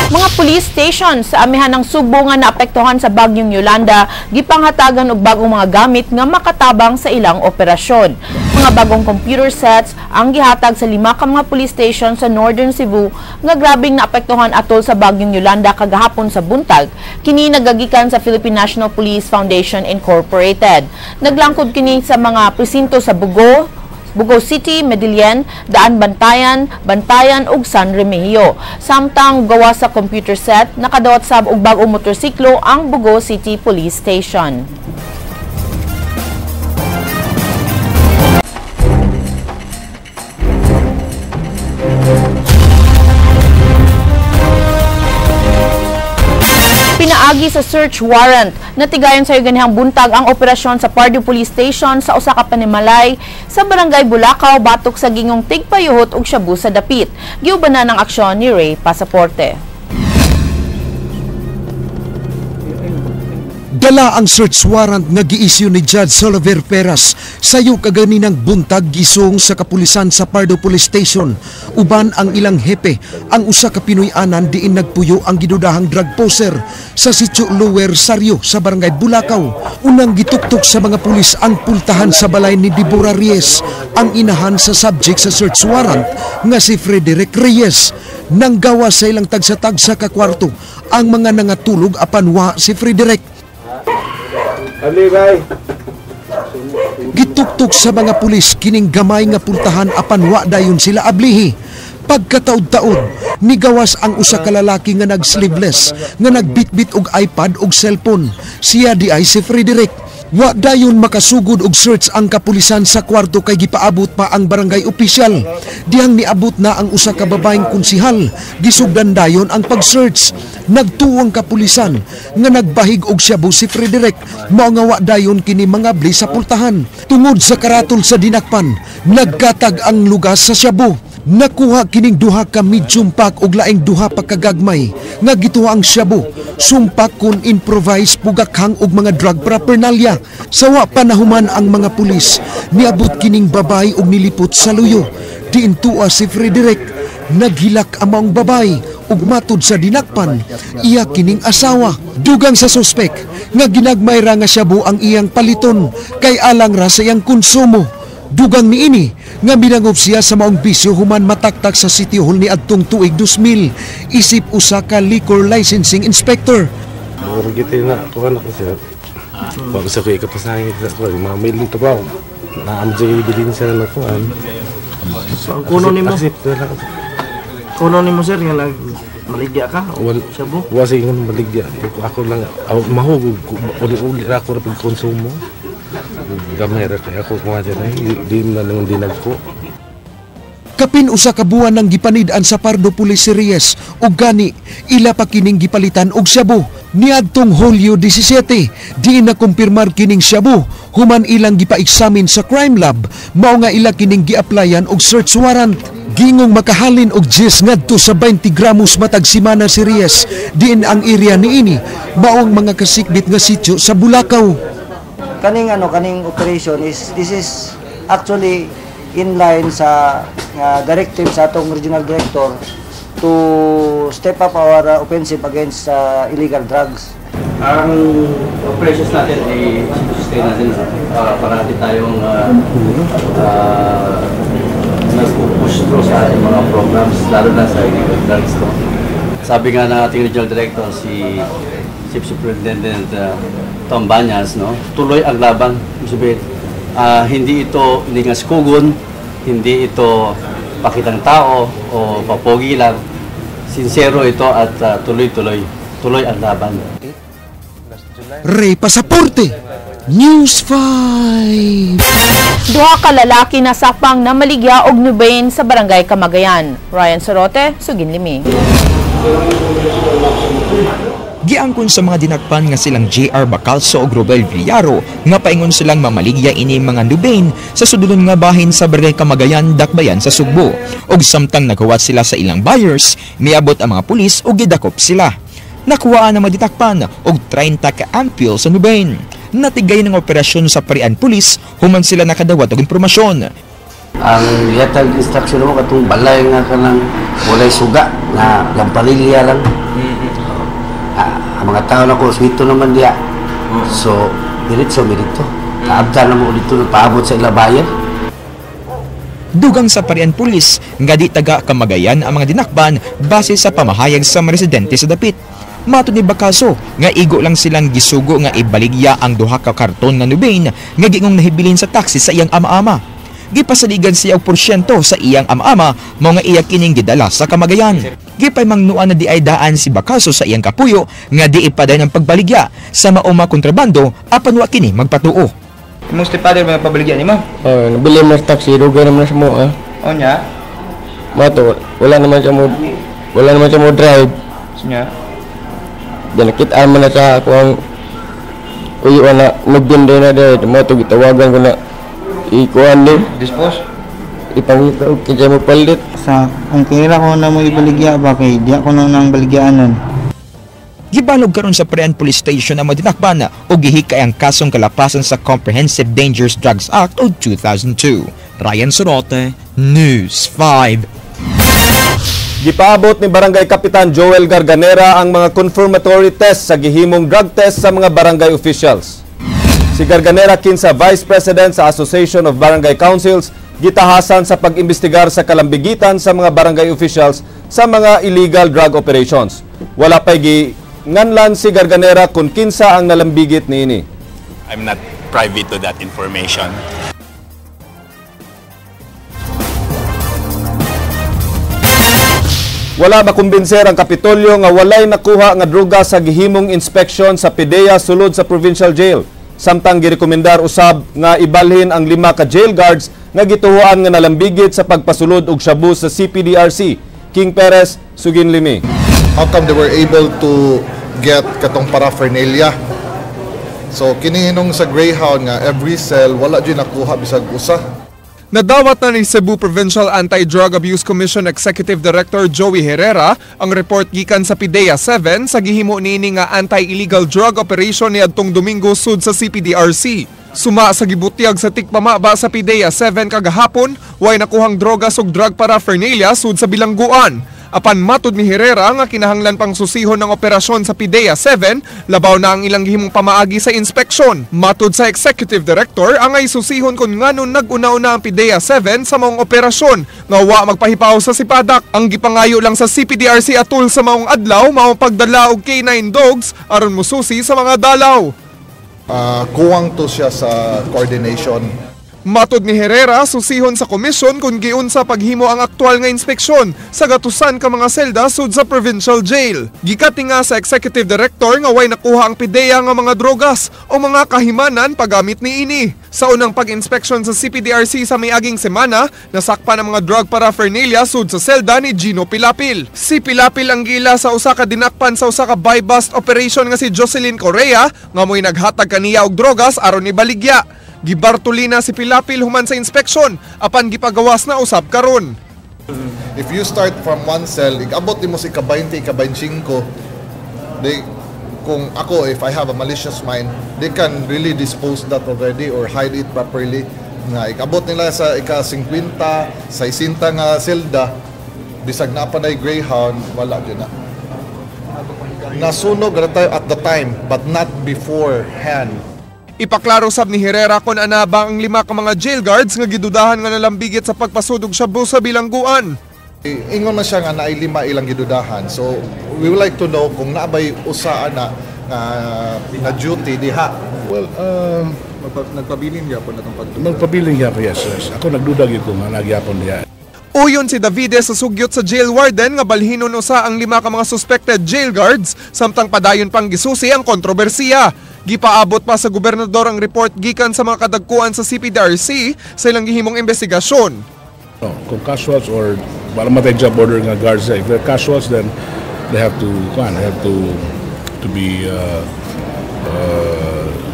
Mga police station sa amihan ng Sugbo nga naapektuhan sa bagyong Yolanda gipanghatagan og bagong mga gamit nga makatabang sa ilang operasyon. Mga bagong computer sets ang gihatag sa 5 ka mga police station sa Northern Cebu nga grabeng naapektuhan atol sa bagyong Yolanda kagahapon sa buntag. Kini nagagikan sa Philippine National Police Foundation Incorporated. Naglangkob kini sa mga presinto sa Bugo, Bugo City, Medellin, Daan Bantayan, Bantayan ug San Remigio. Samtang gawa sa computer set, nakadawat sab og bag-ong motorsiklo ang Bugo City Police Station. Pinaagi sa search warrant, natigayon sa ganihang buntag ang operasyon sa Pardo Police Station sa usa ka panimalay sa Barangay Bulacau batok sa gingong tigpayuhot ug shabu sa dapit. Giubanan ang aksyon ni Ray Pasaporte. Dala ang search warrant nga gi-issue ni Judge Oliver Peras sayo kaganinang buntag gisong sa kapulisan sa Pardo Police Station uban ang ilang hepe ang usa ka Pinoy-anan diin nagpuyo ang gidudahang drug poser sa Sitio Lower Saryo sa Barangay Bulacau. Unang gituktok sa mga pulis ang pultahan sa balay ni Deborah Reyes, ang inahan sa subject sa search warrant nga si Frederick Reyes. Nanggawa sa ilang tagsa-tagsa ka kwarto ang mga nangatulog apan wa si Frederick. Ali, bye. Gituktok sa mga pulis kining gamay nga pultahan apan wa dayon sila ablihi. Pagkataod-taod, nigawas ang usa ka lalaki nga nag-sleeveless, nga nagbitbit og iPad og cellphone. Siya di ay si Frederick. Wa dayon makasugod og search ang kapulisan sa kwarto kay gipaabot pa ang barangay opisyal. Dihang niabot na ang usa ka babaeng konsihal, gisugdan dayon ang pag-search. Nagtuo ang kapulisan nga nagbahig og shabu si Frederick, mao nga wa dayon kini mangabli sa pultahan. Tungod sa karatol sa dinakpan, nagkatag ang lugas sa shabu. Nakuha kining duha ka medium pack og laing duha pa kagagmay nga gituwa ang shabu, sumpak kun improvise pugakhang og mga drug paraphernalia. Sawa pa nahuman ang mga pulis, niabot kining babay og nilipot sa luyo. Diintua si Frederick, naghilak ang maong babay ug matud sa dinakpan, iya kining asawa. Dugang sa suspek nga ginagmay ra nga shabu ang iyang paliton kay alang ra sa iyang konsumo. Dugang niini nga minangop siya sa maong bisyo human mataktak sa City Hall ni adtong tuig 2000 isip usa ka liquor licensing inspector. Murag gyud na ako anak ko sir. Wa ko sa kuya kapasangit sa ko, mamili to ba. Naam jay ebidensya na ko an. So ang kuno nimo? Kuno nimo sir nga nag maligya ka? Wal, shabu? Wa sige nga maligya. Ako lang mahugog uli-uli ra ako ra pagkonsumo. Gamay ra kay ako kuha dyan ay di na lang dinag ko. Kapin usa ka buwan nang gipanid-an sa Pardo Police si Reyes ug gani ila pa kining gipalitan og shabu. Niadtong Hulyo 17, di na kumpirmar kining shabu human ilang gipa-examine sa crime lab, mao nga ila kining gi-applyan og search warrant. Gingong makahalin og 10 ngadto sa 20 gramos matag semana si Reyes, diin ang area niini mao ang mga kasikbit nga sitio sa Bulacau. Kaning ano, kaning operation is this is actually in line sa directive sa atong regional director to step up our offensive against illegal drugs. Ang operations natin ay sustain natin parati tayong nag-push through sa ating mga programs, lalo na sa illegal drugs. No? Sabi nga ng ating regional director, si Chief Superintendent Tom Banyas, no? Tuloy ang laban. Ibig sabihin, hindi ito lingas kugon, hindi ito pakitang tao o papogi lang. Sincero ito at tuloy-tuloy. Tuloy ang laban. Ray Pasaporte, News 5. Duha ka lalaki na sapang namaligya og nubain sa Barangay Kamagayan. Ryan Sorote, Sugin Limi. Giangkon sa mga dinakpan nga silang JR Bacalso ug Robel Villaro nga paingon silang mamaligya ini mga nubain sa sudulon nga bahin sa Barangay Kamagayan, Dakbayan sa Sugbo. Ug samtang naghuwat sila sa ilang buyers, miabot ang mga pulis ug gidakop sila. Nakuhaan ang mga ditakpan og 30 ka ampule sa nubain. Natigay ng operasyon sa Parian Police human sila nakadawat og impormasyon. Ang yatag instruction mo katong balay nga kanang walay suga nga lamparilya lang. Ang mga tao na ko swito naman diya. So diretso mi dito. Kaabtan na mo dito paabot sa ila bayan. Dugang sa Parian Police nga di taga Kamagayan ang mga dinakban base sa pamahayag sa mga residente sa dapit. Matod ni Bacalso nga igo lang silang gisugo nga ibaligya ang duha ka karton nga nubain nga giingong nahibilin sa taxi sa iyang ama-ama. Gipasaligan siya og porsyento sa iyang ama-ama mao nga iya kining gidala sa Kamagayan. Gipaymangnuan na di ay daan si Bacalso sa iyang kapuyo nga di ipadayon ang pagbaligya sa mauma kontrabando apan wa kini magpatuo. Imong stepfather ba pabaligya nimo? Oh, nabili mo sa taxi, dugay naman sa mo ah. Oh nya. Mato, wala naman siya mo drive. Nya. Di nakita man na sa ako ang uyo na nagbinde na dahil mo to gitawagan ko na ikuan din. Dispose? Ipangita og kinsa mo palit. Sa kung kira ko na mo ibaligya ba kay diya ko na nang baligyaanan. Gibalog karon sa Parian Police Station ang mga dinakpan ug gihikay ang kasong kalapasan sa Comprehensive Dangerous Drugs Act of 2002. Ryan Sorote, News 5. Gipaabot ni Barangay Kapitan Joel Garganera ang mga confirmatory test sa gihimong drug test sa mga barangay officials. Si Garganera, kinsa Vice President sa Association of Barangay Councils, gitahasan sa pag-imbestigar sa kalambigitan sa mga barangay officials sa mga illegal drug operations. Wala pa'y nganlan si Garganera kung kinsa ang nalambigit niini. I'm not privy to that information. Wala makumbinser ang Kapitolyo nga walay nakuha nga droga sa gihimong inspection sa PDEA sulod sa provincial jail. Samtang girekomendar usab nga ibalhin ang 5 ka jail guards nga gituhuan nga nalambigit sa pagpasulod og shabu sa CPDRC. King Perez, Sugin Limi. How come they were able to get katong paraphernalia? So kini hinong sa Greyhound nga every cell wala jud nakuha bisag usa. Nadawat na ni Cebu Provincial Anti-Drug Abuse Commission Executive Director Joey Herrera ang report gikan sa PDEA 7 sa gihimo niini nga anti-illegal drug operation niadtong Domingo sud sa CPDRC. Suma sa gibutyag sa tikpamaba sa PDEA 7 kagahapon, way nakuhang drogas ug drug paraphernalia sud sa bilangguan. Apan matud ni Herrera nga kinahanglan pang susihon ng operasyon sa PDEA 7, labaw na ang ilang gihimong pamaagi sa inspeksyon. Matud sa Executive Director, angay susihon kung nganon nag-una-una ang PDEA 7 sa maong operasyon nga wa magpahipaw sa sipadak. Ang gipangayo lang sa CPDRC atul sa maong adlaw mao pagdala og K9 dogs aron mususi sa mga dalaw. Kuwang to siya sa coordination. Matod ni Herrera, susihon sa komisyon kung giunsa paghimo ang aktual nga inspeksyon sa gatusan ka mga selda sud sa provincial jail. Gikatinga sa Executive Director nga way nakuha ang PDEA nga mga drogas o mga kahimanan paggamit niini. Sa unang pag-inspeksyon sa CPDRC sa miaging semana, nasakpan ang mga drug paraphernalia sud sa selda ni Gino Pilapil. Si Pilapil ang gila sa usa ka dinakpan sa usa ka buy-bust operation nga si Jocelyn Correa nga mo'y naghatag kaniya og drogas aron ibaligya. Gibartulina si Pilapil human sa inspeksyon apan gipagawas na usab karon. If you start from one cell, igabot nimo sa ika-20, ika-25, they, kung ako, if I have a malicious mind, they can really dispose that already or hide it properly. Nga igabot nila sa ika-50, 60 nga selda, bisag na pa na Greyhound, wala gyud na. Nasunog ra tayo at the time, but not beforehand. Ipaklaro sab ni Herrera kung ana ba ang 5 ka mga jail guards nga gidudahan nga nalambigit sa pagpasudog shabu sa bilangguan. Ingon man siya nga naay 5 ilang gidudahan. So we would like to know kung naabay usa ana nga na duty diha. Well, nagpabilin gyapon atong pagduda. Nagpabilin gyapon, yes, yes. Ako nagduda gyud ko nga nagyapon diha. Uyon si Davide sa sugyot sa jail warden nga balhinon usa ang 5 ka mga suspected jail guards samtang padayon pang gisusi ang kontrobersiya. Gipaabot pa sa gobernador ang report gikan sa mga kadagkuan sa CPDRC sa ilang gihimong investigasyon. No, kung casuals or wala man tay job order nga guards, if they're casuals then they have to be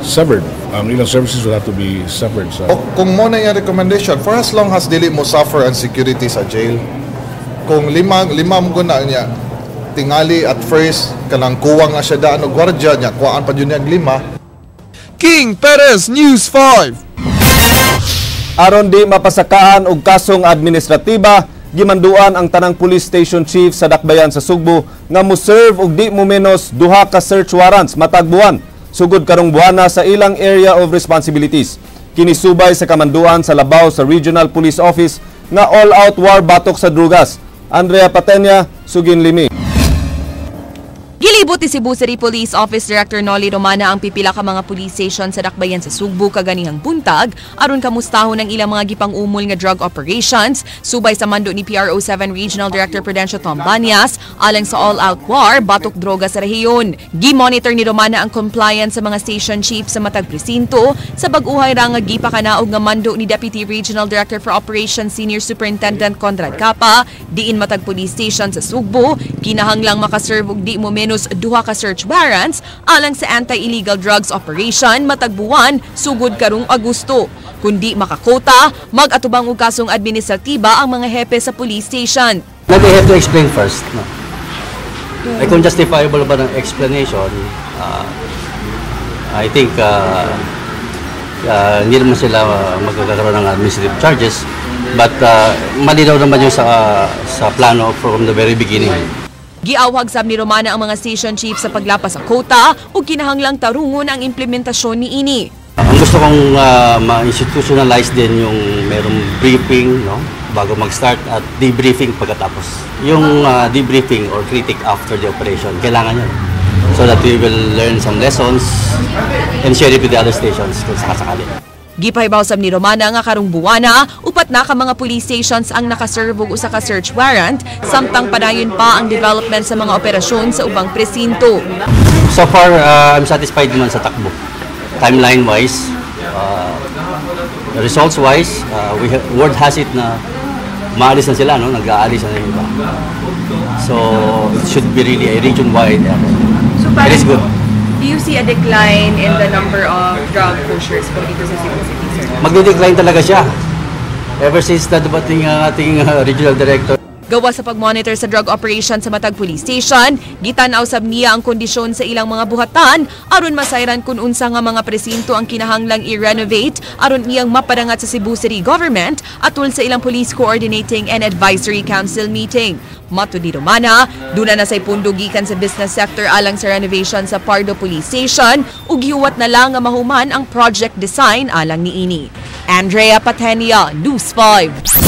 severed. Ang ilang services will have to be severed. So. O, kung mo na yung recommendation, for as long as dili mo suffer ang security sa jail, kung lima mo na niya, tingali at first, kanang kuwang na siya daan o gwardiya niya, kuwaan pa yun niyang 5. King Perez, News 5. Aron di mapasakaan og kasong administratiba, gimanduan ang tanang police station chief sa Dakbayan sa Sugbo nga mo-serve og di mo menos 2 ka search warrants matag buwan sugod karong buwana sa ilang area of responsibilities. Kinisubay sa kamanduan sa labaw sa Regional Police Office nga all-out war batok sa drugas. Andrea Patenya, Sugin Limi. Gilibot ni Cebu City Police Office Director Nolly Romana ang pipila ka mga police station sa Dakbayan sa Sugbo kaganihang buntag aron kamustahon ang ilang mga gipang-umol nga drug operations subay sa mando ni PRO7 Regional Director Prudencio Tom Banyas alang sa all-out war batok droga sa rehiyon. Gi-monitor ni Romana ang compliance sa mga station chief sa matag presinto sa bag-uhay ra nga gipakanaog nga mando ni Deputy Regional Director for Operations Senior Superintendent Conrad Capa diin matag police station sa Sugbo kinahanglang makaserve og di mo menos 2 ka search warrants alang sa anti-illegal drugs operation matagbuwan sugod karong Agosto. Kundi makakota, mag-atubang og kasong administratiba ang mga hepe sa police station. But they have to explain first. No? Ay kung justifiable ba ng explanation, I think hindi naman sila magkakaroon ng administrative charges, but malinaw naman yung sa plano from the very beginning. Giawhag sab ni Romana ang mga station chief sa paglapas sa quota ug kinahanglang tarungon ang implementasyon niini. Ang gusto kong ma-institutionalize din yung merong briefing, no, bago mag-start at debriefing pagkatapos. Yung debriefing or critic after the operation, kailangan yun. So that we will learn some lessons and share it with the other stations kung sakasakali. Gipahibaw sab ni Romana nga karong buwana, upat na ka mga police stations ang nakaserve og usa ka search warrant, samtang padayon pa ang development sa mga operasyon sa ubang presinto. So far, I'm satisfied naman sa takbo. Timeline-wise, results-wise, word has it na maalis na sila, no? Nag-aalis na yung iba. So, it should be really a region-wide effort. So, It is good. Do you see a decline in the number of drug pushers po dito sa Cebu City, sir? Magde-decline talaga siya. Ever since na dumating ang ating regional director. Gawa sa pag-monitor sa drug operation sa matag police station, gitan-aw sab niya ang kondisyon sa ilang mga buhatan aron masayran kun unsa nga mga presinto ang kinahanglang i-renovate aron iyang mapadangat sa Cebu City Government atul sa ilang Police Coordinating and Advisory Council meeting. Matud ni Romana, duna na say pundo gikan sa business sector alang sa renovation sa Pardo Police Station ug gihuwat na lang nga mahuman ang project design alang niini. Andrea Patenia, News 5.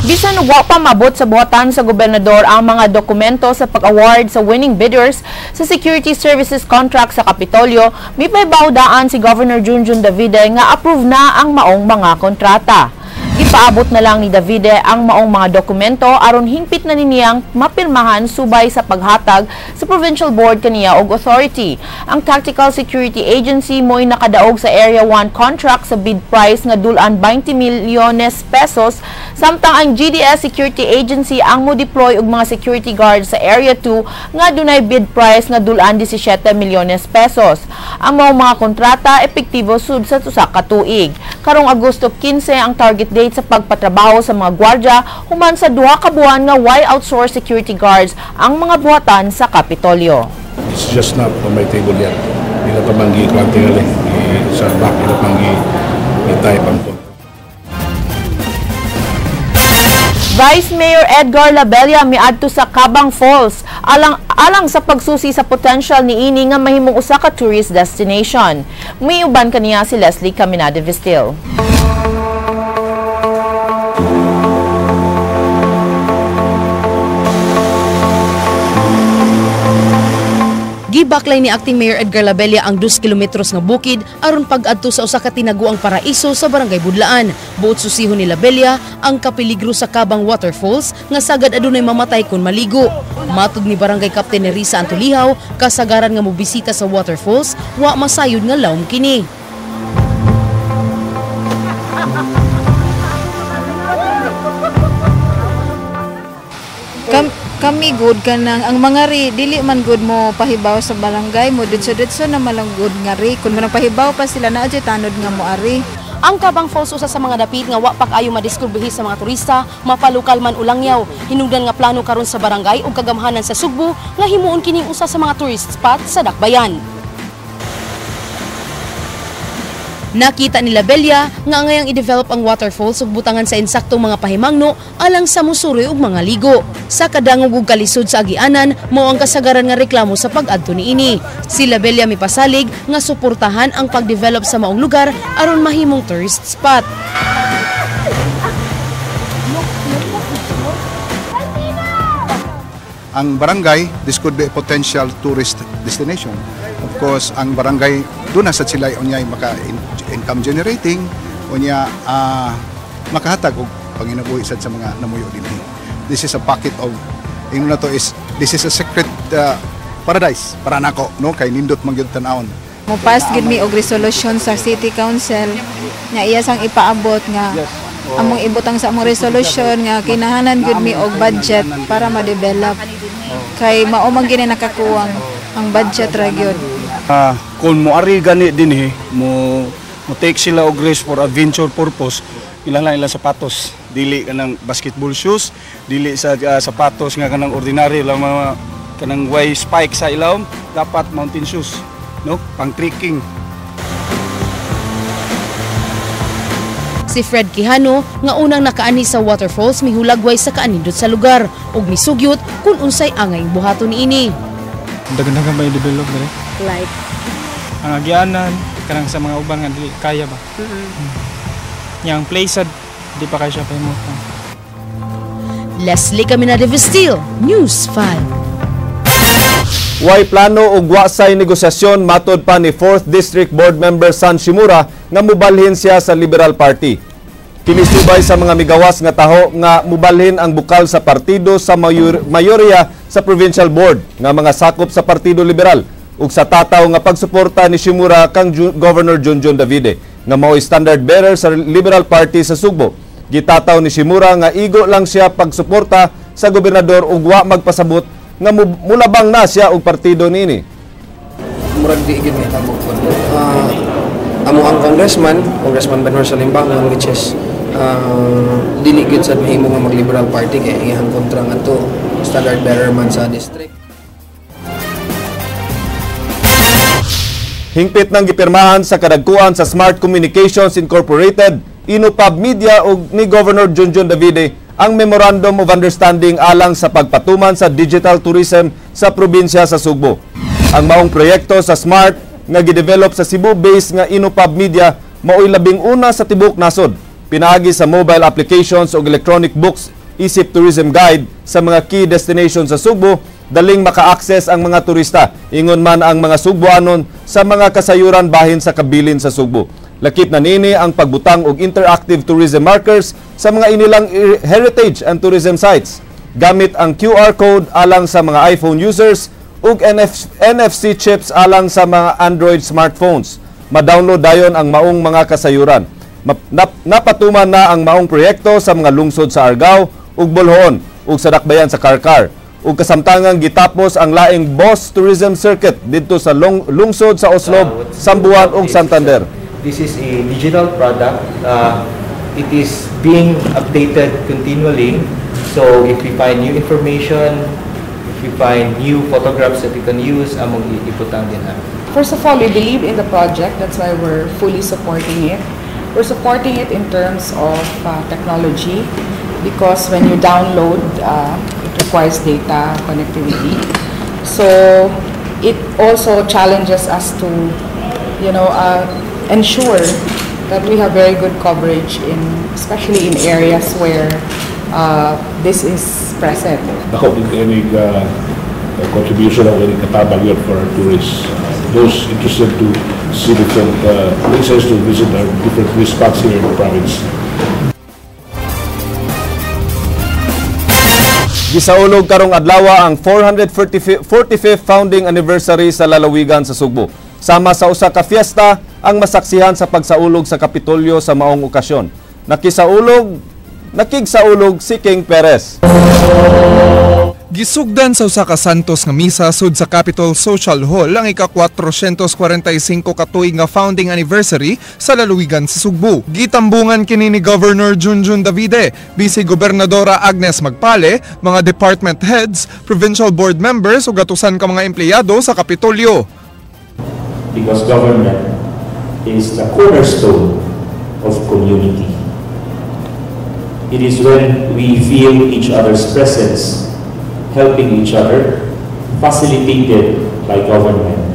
Bisan wa pa mabot sa buhatan sa gobernador ang mga dokumento sa pag-award sa winning bidders sa security services contract sa Kapitolyo, mipahibaw daan si Governor Junjun Davide nga approve na ang maong mga kontrata. Ipaabot na lang ni Davide ang maong mga dokumento aron hingpit na niniyang mapirmahan subay sa paghatag sa Provincial Board kaniya og authority. Ang Tactical Security Agency mo'y nakadaog sa Area 1 contract sa bid price nga dulan 20 milyones pesos, samtang ang GDS Security Agency ang mo-deploy og mga security guards sa Area 2 nga dunay bid price nga dulan 17 milyones pesos. Ang maong mga kontrata epektibo sud sa usa ka tuig. Karong Agosto 15 ang target date sa pagpatrabaho sa mga gwardya human sa 2 ka buwan nga why outsource security guards ang mga buhatan sa Kapitolyo. It's just not on my table yet. Ila pa man gi-kwantingali sa back, ila pa man gi-type ang kon. Vice Mayor Edgar Labella miadto sa Kabang Falls alang sa pagsusi sa potential niini nga mahimong usa ka tourist destination. Miuban kaniya si Leslie Caminade Vistil. Gibaklay ni Acting Mayor Edgar Labella ang 2 kilometros nga bukid aron pag-adto sa usa ka tinaguang paraiso sa Barangay Budlaan. Buot susihon ni Labella ang kapeligro sa Kabang Waterfalls nga sagad adunay mamatay kon maligo. Matud ni Barangay Captain Nerissa Antulihaw, kasagaran nga mobisita sa waterfalls wa masayod nga lawom kini. Kami good kanang ang mga ri dili man good mo pahibaw sa barangay mo ditso-ditso na malang good nga ri kun man pahibaw pa sila na adyo tanod nga mo ari. Ang Kabang Falls usa sa mga dapit nga wa pa kaayo madiskubrihi sa mga turista, mapalokal man ulangyaw. Hinungdan nga plano karon sa barangay ug kagamhanan sa Sugbo nga himuon kining usa sa mga tourist spot sa Dakbayan. Nakita ni Labella nga angayang i-develop ang waterfalls ug butangan sa insaktong mga pahimangno alang sa musuroy ug mga ligo. Sa kadangog ug kalisod sa agianan, mao ang kasagaran nga reklamo sa pag-adto niini. Si Labella mipasalig nga suportahan ang pag-develop sa maong lugar aron mahimong tourist spot. Ang barangay, this could be a potential tourist destination. Of course, ang barangay, doon na sa sila unya maka income generating, unya makahatag og panginabuhi sad sa mga namuyo dinhi. This is a pocket of, ingon na to is, this is a secret paradise para nako, no, kay nindot man gyud tan-awon. Mo-pass gid mi og resolution sa City Council nga iya sang ipaabot nga among ibutang sa among resolution nga kinahanglan gud mi og budget para ma-develop. Kay mao man gini nakakuwang ang budget ra gyud. Kung moari gani dinhi, mo take sila og risk for adventure purpose, ilang lang ilang sapatos. Dili kanang basketball shoes, dili sa sapatos nga kanang ordinary lang mga kanang way spike sa ilawom, dapat mountain shoes, no? Pang trekking. Si Fred Quijano nga unang nakaani sa waterfalls mihulagway sa kaanindot sa lugar ug misugyot kung unsay angay buhaton niini. Daghan-daghan ba i-develop diri? Like ang agyanan kanang sa mga uban nga dili kaya ba. Yang place sad di pa kay siya pahimutang. Leslie Caminada Vestil, News 5. Way plano og wasay negosasyon matod pa ni 4th District Board Member San Shimura nga mubalhin siya sa Liberal Party. Kinisubay sa mga migawas nga taho nga mubalhin ang bukal sa partido sa mayorya sa Provincial Board nga mga sakop sa Partido Liberal ug sa tataw nga pagsuporta ni Shimura kang Governor Junjun Davide nga mao'y standard bearer sa Liberal Party sa Sugbo. Gitataw ni Shimura nga igo lang siya pagsuporta sa gobernador ug wa magpasabot nga mulabang na siya og partido niini. Murag di gyud mahitabo. Amo ang congressman, Congressman Benhur Salimbangon, which is dili gyud sad mahimo nga mag-Liberal Party kay iyang kontra ngadto standard bearer man sa district. Hingpit nang gipirmahan sa kadagkuan sa Smart Communications Incorporated, Inupab Media ug ni Governor Junjun Davide ang Memorandum of Understanding alang sa pagpatuman sa digital tourism sa probinsya sa Sugbo. Ang maong proyekto sa Smart nga gidevelop sa Cebu-based nga Inupab Media mao'y labing una sa tibok nasod. Pinaagi sa mobile applications ug electronic books isip tourism guide sa mga key destinations sa Sugbo, daling maka-access ang mga turista. Ingon man ang mga Sugboanon sa mga kasayuran bahin sa kabilin sa Sugbo. Lakip na niini ang pagbutang og interactive tourism markers sa mga inilang heritage and tourism sites. Gamit ang QR code alang sa mga iPhone users ug NFC chips alang sa mga Android smartphones. Ma-download dayon ang maong mga kasayuran. Napatuman na ang maong proyekto sa mga lungsod sa Argao ug Boljoon ug sa Dakbayan sa Carcar. Ug kasamtangang gitapos ang laing Boss Tourism Circuit didto sa lungsod sa Oslob, Sambuan ug Santander. This is a digital product. It is being updated continually. So if we find new information, if we find new photographs that we can use, among ibutang din ha. First of all, we believe in the project. That's why we're fully supporting it. We're supporting it in terms of technology because when you download, it requires data connectivity. So it also challenges us to, ensure that we have very good coverage in, especially in areas where this is present. Dako din any contribution o any katabang yun for our tourists. Those interested to see different places, to visit our different tourist spots here in the province. Gisaulog karong adlaw ang 445th founding anniversary sa lalawigan sa Sugbo. Sama sa usa ka fiesta ang masaksihan sa pagsaulog sa Kapitolyo sa maong okasyon. Nakigsaulog si King Perez. Gisugdan sa usa ka santos nga misa sud sa Capitol Social Hall ang ika-445 ka tuig nga founding anniversary sa lalawigan sa Sugbo. Gitambungan kini ni Governor Junjun Davide, Vice Gobernadora Agnes Magpale, mga department heads, provincial board members ug gatusan ka mga empleyado sa Kapitolyo. Because government is the cornerstone of community. It is when we feel each other's presence, helping each other, facilitated by government,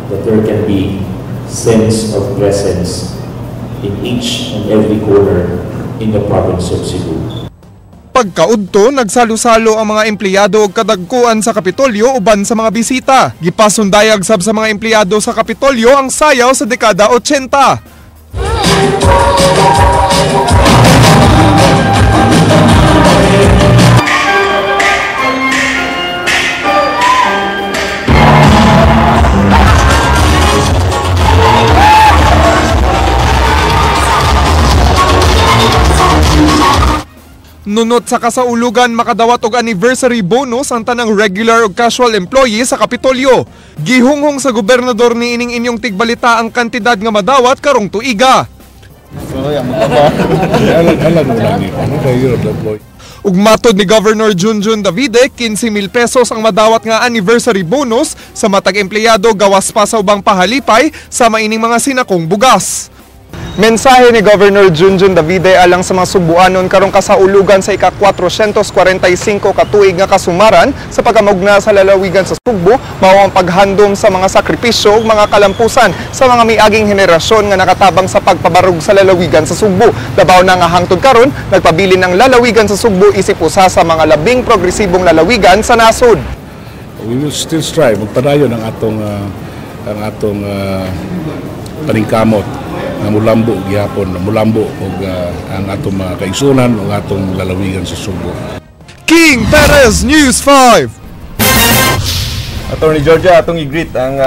that there can be sense of presence in each and every corner in the province of Cebu. Pagkaudto, nagsalo-salo ang mga empleyado og kadagkuan sa Kapitolyo uban sa mga bisita. Gipasundayag sab sa mga empleyado sa Kapitolyo ang sayaw sa dekada 80. Nunot sa kasaulugan makadawat og anniversary bonus ang tanang regular ug casual employee sa Kapitolyo. Gihunghong sa gobernador ni ining inyong tigbalita ang kantidad nga madawat karong tuiga. Alam mo lang ni ano kayo boy. Ug matod ni Governor Junjun Davide, 15,000 pesos ang madawat nga anniversary bonus sa matag empleyado gawas pa sa ubang pahalipay sa maining mga sinakong bugas. Mensahe ni Governor Junjun Davide alang sa mga Sugbuanon karong kasaulugan sa ika-445 katuig nga kasumaran sa pagkamugna sa lalawigan sa Sugbo, mao ang paghandom sa mga sakripisyo ug mga kalampusan sa mga miaging henerasyon nga nakatabang sa pagpabarog sa lalawigan sa Sugbo. Labaw na nga hangtod karon, nagpabilin ang lalawigan sa Sugbo isip usa sa mga labing progresibong lalawigan sa nasod. We will still strive magpadayon ang atong paningkamot nga mulambo gihapon, mulambo og ang atong mga kaigsunan ug atong lalawigan sa Sugbo. King Perez, News 5. Attorney Georgia, atong i-greet ang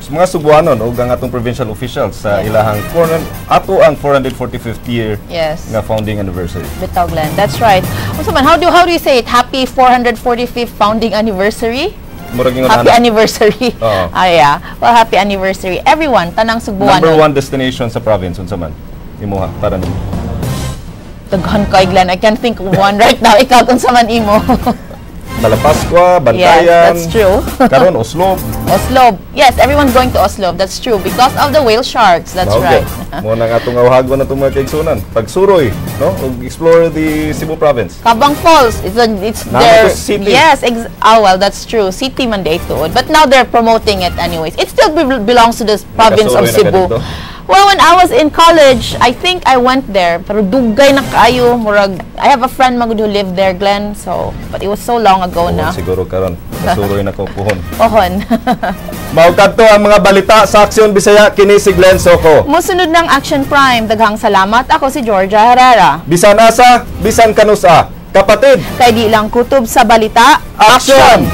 mga Sugbuanon ug ang atong provincial officials sa ilahang ato ang 445th year nga founding anniversary. Bitaw, Glenn. That's right. Unsa man, how do you say it? Happy 445th founding anniversary? Happy anniversary. Ah, yeah. Well, happy anniversary everyone, tanang Sugbuanon. Number one destination sa province unsa man imuha para nimo? Daghan kay Glenn. I can't think of one right now. Ikaw, unsa man imo? Malapascua, Bantayan. Yes, that's true. Karon Oslob. Oslob. Yes, everyone's going to Oslob. That's true because of the whale sharks. That's right. Mo nang atong awhagon na itong mga kaigsunan. Pagsuroy, no? Ug explore the Cebu province. Kabang Falls. It's their city. Yes, oh well, that's true. City man day tuod. But now they're promoting it anyways. It still belongs to the province of Cebu. Well, when I was in college, I think I went there. Pero dugay na kaayo, murag I have a friend magud who lived there, Glenn. So, but it was so long ago na. Siguro karon masuroy na ko puhon. Pohon. Mao kadto ang mga balita sa Aksyon Bisaya, kini si Glenn Soco. Mosunod ng Action Prime. Daghang salamat. Ako si Georgia Herrera. Bisan asa, bisan kanusa. Kapatid, kay di lang kutob sa balita. Action!